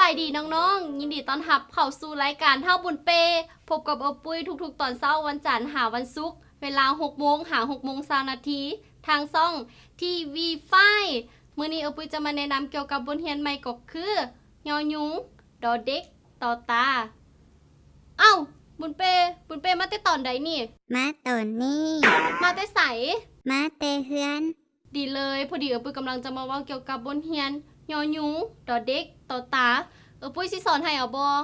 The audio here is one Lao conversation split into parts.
ສະບາຍດີນ້ອງໆ ຍິນດີຕ້ອນຮັບເຂົ້າສູ່ລາຍການທ້າວບຸນເປ້ ພົບກັບເອື້ອຍປຸ້ຍທຸກໆຕອນເຊົ້າ ວັນຈັນຫາວັນສຸກ ເວລາຫົກໂມງຫາຫົກໂມງຊາວນາທີ ທາງຊ່ອງ ທີວີຟາຍ. ມື້ນີ້ເອື້ອຍປຸ້ຍຈະມາແນະນຳກ່ຽວກັບບົດຮຽນໃໝ່ກໍຄື ຍໍຍຸງ ດໍເດັກ ຕໍຕາ. ເອົ້າ ບຸນເປ້ ບຸນເປ້ ມາແຕ່ຕອນໃດນີ້? ມາຕອນນີ້. ມາແຕ່ໃສ? ມາແຕ່ເຮືອນ. ດີເລີຍ ພໍດີເອື້ອຍປຸ້ຍກຳລັງຈະມາເວົ້າກ່ຽວກັບບົດຮຽນ ຍໍຍຸງ ດໍເດັກ ຕໍຕາ. ເອື້ອຍປຸ້ຍຊິສອນໃຫ້ເອົາບໍ່?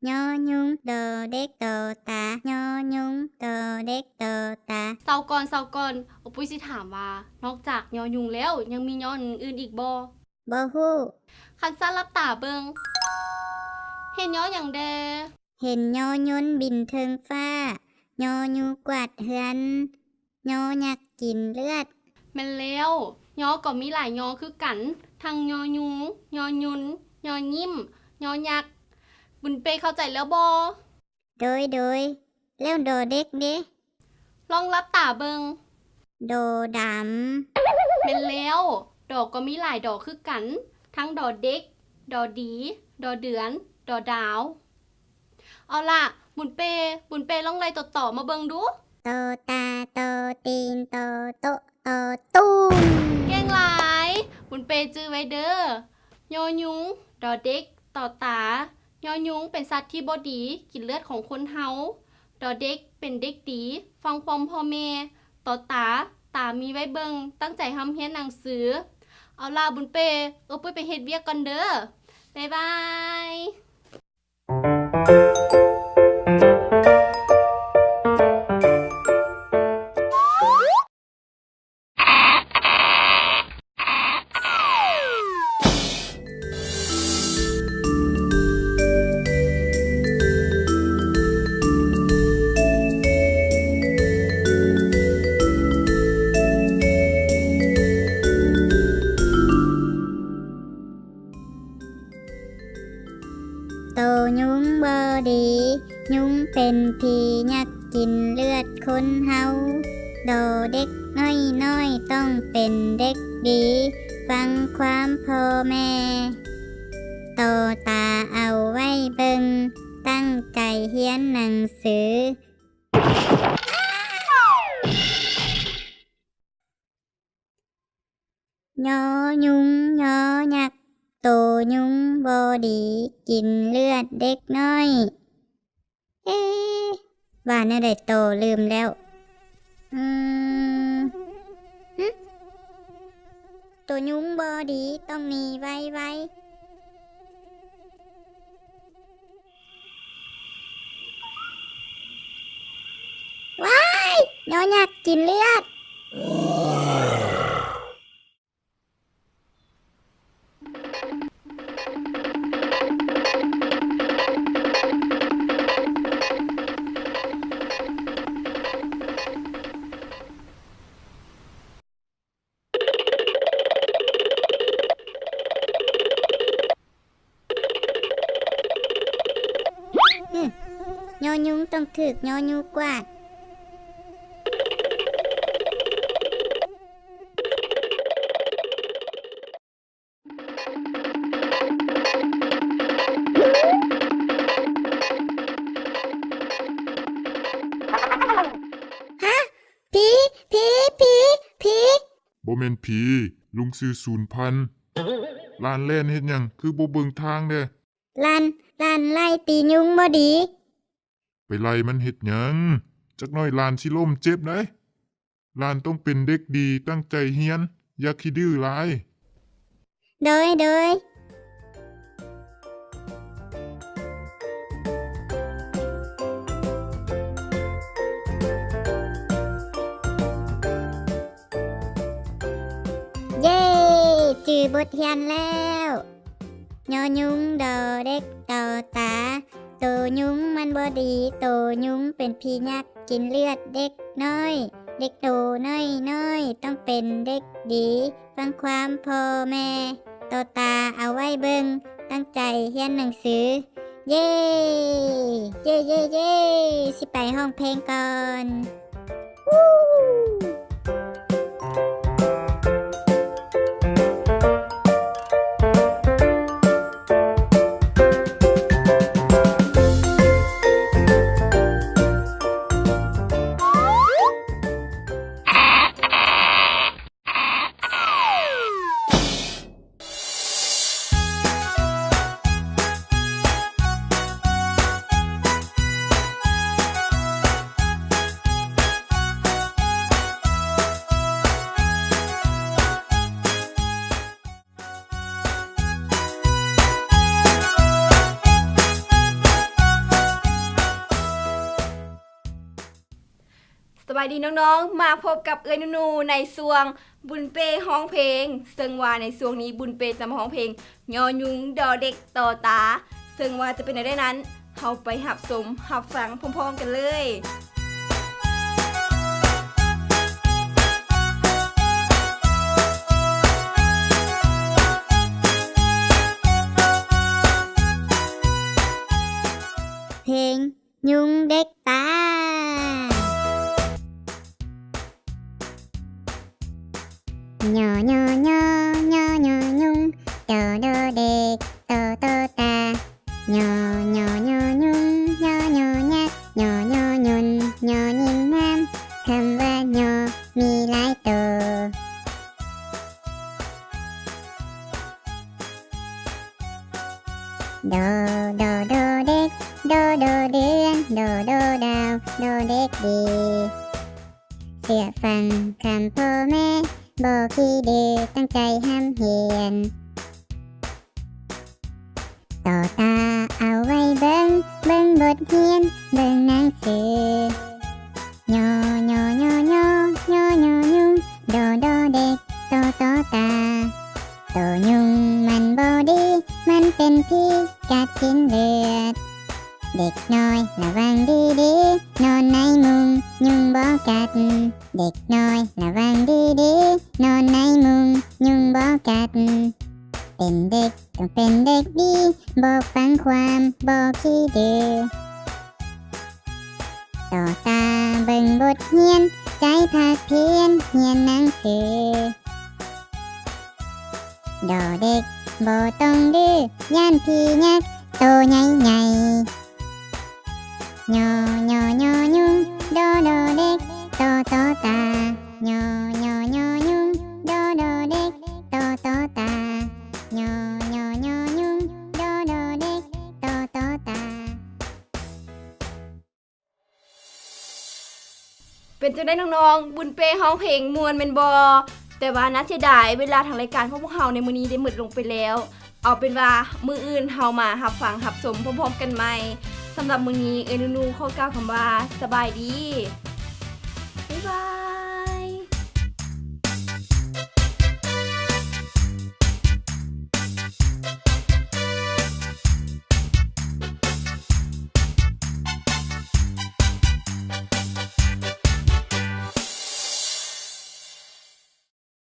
ຍໍຍຸງ ດໍເດັກ ຕໍຕາ ຍໍຍຸງ ດໍເດັກ ຕໍຕາ. ເຊົາກ່ອນ ເຊົາກ່ອນ ເອື້ອຍປຸ້ຍຊິຖາມວ່າ ນອກຈາກ ຍໍຍຸງ ແລ້ວ ຍັງມີ ຍໍ ອື່ນໆອີກບໍ່? ບໍ່ຮູ້. ຄັນຊັ້ນຫຼັບຕາເບິ່ງ. ເຫັນ ຍໍຫຍັງແດ່? ເຫັນ ຍໍຍົນ ບິນເທິງຟ້າ, ຍໍຢູກວາດເຮືອນ, ຍໍຍັກກິນເລືອດ. ແມ່ນແລ້ວ, ຍໍກໍມີຫຼາຍ ຍໍ ຄືກັນ, ທັງ ຍໍຍຸງ, ຍໍຍົນ, ຍໍຍິ້ມ, ຍໍຍັກ. ບຸນເປ້ເຂົ້າໃຈແລ້ວບໍ່? ໂດຍ ໂດຍ. ແລ້ວ ດໍເດັກເດ? ລອງຫຼັບຕາເບິ່ງ. ດໍດຳ. ແມ່ນແລ້ວ, ດໍກໍມີຫຼາຍ ດໍ ຄືກັນ, ທັງ ດໍເດັກ, ດໍດີ, ດໍເດືອນ, ດໍດາວ. ເອົາລະ ບຸນເປ້ ບຸນເປ້ລອງໄລ່ຕໍ່ໆມາເບິ່ງດູ. ຕໍຕາ ຕໍຕີນ ຕໍໂຕະ ຕໍຕຸ່ມ. ເກັ່ງຫຼາຍ. ບຸນເປ້ຈື່ໄວ້ເດີ. ຍໍຍຸງ, ດໍເດັກ, ຕໍຕາ. ຍໍຍຸງເປັນສັດທີ່ບໍ່ດີ ກິນເລືອດຂອງຄົນເຮົາ. ດໍເດັກເປັນເດັກດີ ຟັງຄວາມພໍ່ແມ່. ຕໍຕາ ຕາມີໄວ້ເບິ່ງ ຕັ້ງໃຈຮ່ຳຮຽນໜັງສື. ເອົາລະ ບຸນເປ້ ເອື້ອຍປຸ້ຍໄປເຮັດວຽກກ່ອນເດີ. ບາຍບາຍ. ໂຕຍຸງບໍ່ດີ, ຍຸງເປັນຜີຍັກກິນເລືອດຄົນເຮົາ. ໂຕເດັກນ້ອຍໆ ຕ້ອງເປັນເດັກດີ, ຟັງຄວາມພໍ່ແມ່. ໂຕຕາເອົາໄວ້ເບິ່ງ, ຕັ້ງໃຈຮຽນໜັງສື. ຍໍຍຸງ ຍໍຍັກ, ໂຕຍຸງບໍ່ດີ ກິນເລືອດເດັກນ້ອຍ. ເອ ວ່າແນວໃດຕໍ່ ລືມແລ້ວ. ອືມ ຫຶ ໂຕຍຸງບໍ່ດີ ຕ້ອງໜີໄວໆ. ວ້າຍ! ຍໍຍັກກິນເລືອດ. ຍໍຍຸງຕ້ອງຖືກ ຍໍຢູກວາດ. ຮະ? ຜີ ຜີ ຜີ ຜີ. ບໍ່ແມ່ນຜີ, ລຸງຊື່ສູນພັນ. ຫຼານແລ່ນເຮັດຫຍັງ ຄືບໍ່ເບິ່ງທາງແດ່? ຫຼານ ຫຼານໄລ່ຕີຍຸງບໍ່ດີ. ໄປໄລ່ມັນເຮັດຫຍັງ? ຈັກໜ້ອຍຫຼານຊິລົ້ມເຈັບໃດ໋. ຫຼານຕ້ອງເປັນເດັກດີ, ຕັ້ງໃຈຮຽນ, ຢ່າຂີ້ດື້ຫຼາຍ. ໂດຍ ໂດຍ. ເຢ້! ຈື່ບົດຮຽນແລ້ວ. ຍໍຍຸງ ດໍເດັກ ຕໍຕາ. ໂຕຍຸງມັນບໍ່ດີ, ໂຕຍຸງເປັນຜີຍັກ ກິນເລືອດເດັກນ້ອຍ. ເດັກໂຕນ້ອຍໆ ຕ້ອງເປັນເດັກດີ, ຟັງຄວາມພໍ່ແມ່. ຕໍ່ຕາເອົາໄວ້ເບິ່ງ, ຕັ້ງໃຈຮຽນໜັງສື. ເຢ້! ເຢ້ ເຢ້ ເຢ້! ຊິໄປຮ້ອງເພງກ່ອນ. ວູ້! ສະບາຍດີນ້ອງໆ ມາພົບກັບເອື້ອຍນູນູໃນຊ່ວງບຸນເປ້ຮ້ອງເພງ, ເຊິ່ງວ່າໃນຊ່ວງນີ້ບຸນເປ້ຈະມາຮ້ອງເພງ ຍໍຍຸງ ດໍເດັກ ຕໍຕາ, ເຊິ່ງວ່າຈະເປັນແນວໃດນັ້ນ ເຮົາໄປຮັບຊົມຮັບຟັງພ້ອມໆກັນເລີຍ. ເພງ ຍຸງເດັກຕາ. ຍໍ ຍໍ ຍໍ ຍໍ ຍໍຍຸງ, ດໍ ດໍເດັກ ຕໍ ຕໍຕາ, ຍໍ ຍໍ ຍໍຍຸງ ຍໍ ຍໍຍັກ ຍໍ ຍໍຍົນ ຍໍຍິງງາມ, ຄຳວ່າ ຍໍ ມີຫຼາຍໂຕ. ດໍ ດໍ ດໍເດັກ ດໍ ດໍເດືອນ ດໍ ດໍດາວ ດໍເດັກດີ, ເຊື່ອຟັງຄຳພໍ່ແມ່ ບໍ່ຂີ້ດື້ ຕັ້ງໃຈຮ່ຳຮຽນ. ຕໍ່ຕາເອົາໄວ້ເບິ່ງ ເບິ່ງບົດຮຽນ ເບິ່ງໜັງສື. ຍໍ ຍໍ ຍໍ ຍໍ ຍໍ ຍໍຍຸງ ດໍ ດໍເດັກ ຕໍ ຕໍຕາ. ໂຕຍຸງມັນບໍ່ດີ ມັນເປັນຜີກັດກິນເລືອດ. ເດັກນ້ອຍລະວັງດີໆ ນອນໃນມຸງຍຸງບໍ່ກັດ. ເດັກນ້ອຍລະວັງດີໆ ນອນໃນມຸງຍຸງບໍ່ກັດ. ເປັນເດັກຕ້ອງເປັນເດັກດີ ບອກຟັງຄວາມ ບໍ່ຂີ້ດື້. ຕໍ່ຕາເບິ່ງບົດຮຽນ ໃຈພາກພຽນຮຽນໜັງສື. ດໍເດັກບໍ່ຕ້ອງດື້ ຢ້ານຜີຍັກໂຕໃຫຍ່ໆ. ຍໍ ຍໍ ຍໍຍຸງ ດໍ ດໍເດັກ ຕໍ ຕໍຕາ. ຍໍ ຍໍ ຍໍຍຸງ ດໍ ດໍເດັກ ຕໍ ຕໍຕາ. ຍໍ ຍໍ ຍໍຍຸງ ດໍ ດໍເດັກ ຕໍ ຕໍຕາ. ເປັນຈັ່ງໃດນ້ອງໆ ບຸນເປ້ຮ້ອງເພງມ່ວນແມ່ນບໍ່? ແຕ່ວ່າໜ້າເສຍດາຍ ເວລາທາງລາຍການຂອງພວກເຮົາໃນມື້ນີ້ໄດ້ໝົດລົງໄປແລ້ວ. ເອົາເປັນວ່າມື້ອື່ນເຮົາມາຮັບຟັງຮັບຊົມພ້ອມໆກັນໃໝ່. ສຳລັບມື້ນີ້ ເອື້ອຍນູນູຂໍກ່າວຄຳວ່າ ສະບາຍດີ. ບາຍບາຍ.